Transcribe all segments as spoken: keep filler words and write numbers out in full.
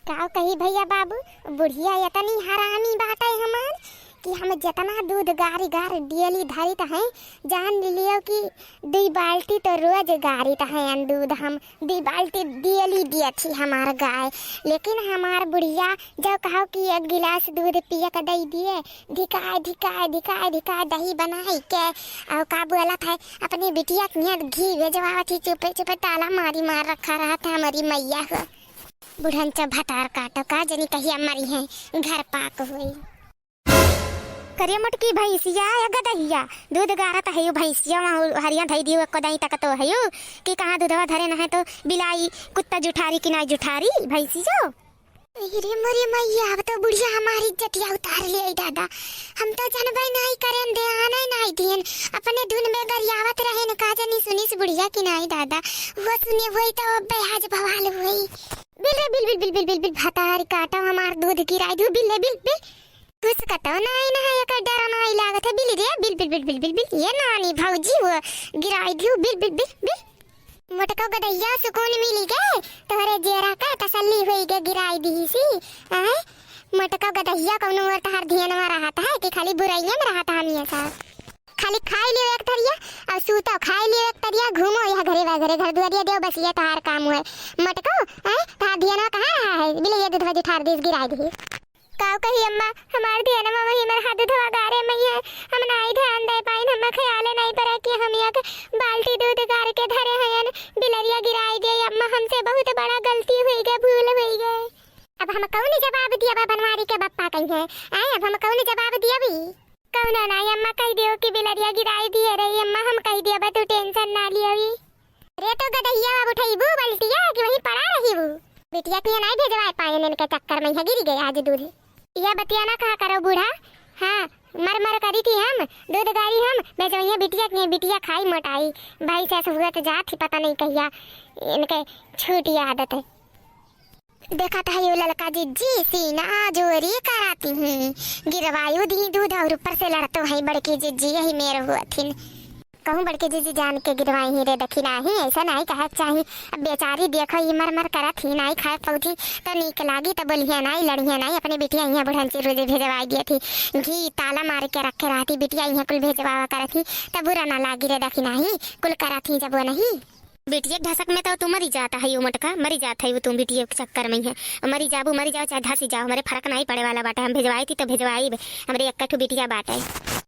का कही भइया बाबू, बुढ़िया एतनी हरामी बाटे हमार कि हम जेतना दूध गारी गार डेली धरित हैं, जान लियो कि दुई बाल्टी तो रोज गारित हैं दूध हम, दुई बाल्टी डेली दियत ही हमार गाय। लेकिन हमार बुढ़िया जब कहो कि एक गिलास दूध पिए के दई दिए, धिकाय, धिकाय, धिकाय, धिकाय दही बनाई के, और का बोलत है, अपने बिटिया के यहाँ घी भेजवावत ही, चुपे, चुपे ताला मारी मार रखा रहत है हमारी मैया हो। बुढ़नचा भतार काटो का जनी कहिया मरी है, घर पाक होई। करिया मोटकी भैंसिया या गदहिया, दूध गारत है यू भैंसिया, वहाँ हरिया धई दियो, एको दाई तक तो है यू कि कहाँ दूधवा धरे न है तो बिलाई, कुत्ता जुठारी कि नाई जुठारी भैंसी जो। अरे मोरे मैया, अब तो बुढ़िया हमारी इज्जतिया उतार ले आई दादा। हम तो जनबे नाई करेन, ध्यान ही नाई दियन। अपने धुन में गरियावत रहेन, का जनी सुनिस बुढ़िया कि नाई दादा। वो सुने होई तो अब आज बवाल होई। बिल रे बिल, बिल, बिल, बिल, बिल, बिल, भतारी काटो हमार दूध गिराई दियो, बिल रे बिल, बिल। कुछ कतो नाई ना है, एकर डर नाई लागत है, बिल रे बिल, बिल, बिल, बिल, बिल, बिल। ये नानी भौजी वो गिराई दियो, बिल, बिल, बिल, बिल। मोटको गदहिया सुकून मिली गे, तोहरे जेरा का तसल्ली होई गे, गिराई दिही सी। आय, मोटको गदहिया कौनो ओर तहार धियनवा रहत है कि खाली बुराइये में रहत है हमेशा। खाली खाई लियो एक थरिया, और सूतो खाई लियो एक थरिया, घूमो यह घरे वह घरे, घर दुआरिया देव, बस ये तहार काम हुए। मोटको, आय, तहार धियनवा कहाँ रहा है? बिले ये दूधवा जुठार दिस, गिराई दिही। काव कही अम्मा, हमार धियनवा वही मर हाथ दूधवा गारे मई है। हम नाई ध्यान दे पाइन, हमें ख्याले नाई पड़ा कि हम एक बाल्टी दूध गार के धरे हयन, बिलरिया गिराई दे। अम्मा, हमसे बहुत बड़ा गलती हुई गए, भूल हुई गए। अब हम कौन जवाब दिया बा बनवारी के बप्पा कही है? आए, अब हम कौन जवाब दिया भी? कौनो नाई अम्मा, कह दियो कि बिलरिया गिराई दिए रही अम्मा, हम कह दिया बा, तू tension ना लियो भी। रे तो गदहिया, अब उठइबू बल्टिया कि वहीं पड़ा रहिबू? बिटिया के नाई भेजवाए पाए, इनके चक्कर में यहाँ गिर गए आज दूध। यह बतिया ना कहा करो बूढ़ा। हाँ, मर मर करी थी हम, दूध गारी हम, भेजवइया बिटिया के, बिटिया खाई मोटाई। भाई से हुआ तो जात ही पता नहीं कहिया इनके छूटी आदत है। देखा था यो ललका जिज्जी सीना जोरी कराती ही, गिरवायु दी दूध और ऊपर से लड़तो है बड़की जिज्जी, यही मेर हुआ थिन। कहूँ बड़की जिज्जी जान के गिरवाई ही रे, देखी नाही, ऐसा नाही कहे के चाही। अब बेचारी देखो, ई मर मर करत ही, नाही खाए पौधी तो नीक लागी, तो बोलिहे नाही, लड़िहे नाही, अपने बिटिया इहाँ बुढ़न से रोज भेजवाई दिए थी, घी ताला मार के रखे रहती, बिटिया इहाँ कुल भेजवावा करत ही, तब बुरा ना लागी रे, देखी नाही, कुल करत ही जब वो नहीं। बिटिया के ढसक में तो तू मरी जाता है, यू मोटका, मरी जात है वो तू बिटिया के चक्कर में है, मरी जाबू, मरी जाओ, चाहे धसी जाओ, हमरे फर्क नाही पड़े वाला बाटे, हम भेजवाई थी तो भेजवाई, हमरे एक ठो बिटिया बाटे।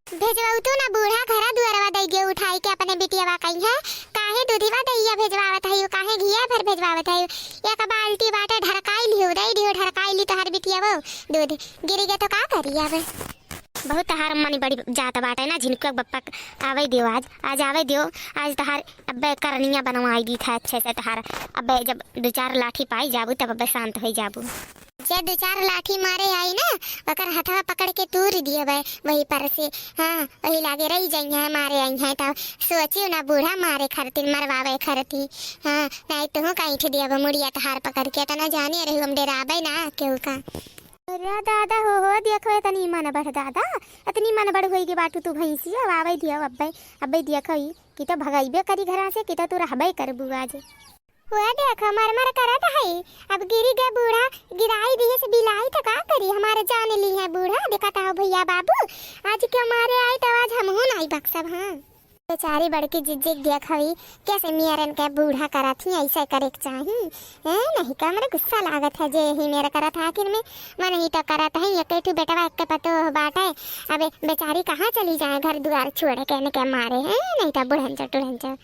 भेजवाऊ तू ना बूढ़ा, घरा दुआरवा दई दियो उठाई के अपने बिटियावा कही है, काहे दूधिवा दहिया भेजवावत है, काहे घिया भर भेजवावत है, एक बाल्टी बाटे ढरकाई लियो, दई दियो ढरकाई ली तोहर बिटियावो दूध, गिरी गे तो का करी अब? बहुत तहार मनी बड़ी जात बाटे ना, झिनकुआ बप्पा क-, आवे दियो आज, आज आवे दियो, आज तहार अब्बे करनिया बनवाई दी था अच्छे से तहार, अब्बे जब दो चार लाठी पाई जाबू तब अब्बे शांत होई जाबू। जे दो चार लाठी मारे आई ना, ओकर हथवा पकड़ के तूर दियबे वही पर से। हाँ, वही लागे रही जाई है, मारे आई है तब सोचियो ना बूढ़ा मारे खरती, मरवावे खरती। हाँ, नहीं तुहू का ईंट दियबे मुड़िया तहार पकड़ के, तना जाने रही हम डेराबे ना केहू का। अरे दादा हो, हो, देखो, इतनी मन बढ़ दादा, इतनी मन बढ़ होई के बाटू तू भैंसिया, अब आवे दियो अब्बे, अब्बे देखो ई, कि तो भगइबे करी घरा से, कि तो तू रहबे करबू आज। वो देखो, मर मर करत है, अब गिरी गे बूढ़ा, गिराई दिए से बिलाई तो का करी, हमारे जान ली है बूढ़ा, देखत हो भैया बाबू, आज क्यों मारे आई तो आज हमहू नाई बक्सब, हाँ। बेचारी बड़की जिज्जी के देख हवी, कैसे मेरन के बूढ़ा करत ही, ऐसे करे के चाही। ए, नहीं का, हमरे गुस्सा लागत है, जे ही मेर करत है, आखिर में मन ही तो करत है, एक ठू बेटवा, एक पतोह बाटे। अबे बेचारी कहाँ चली जाए घर दुआर छोड़ के, इनके मारे, ए, नहीं तो बुढ़न चो, टुढ़न चो।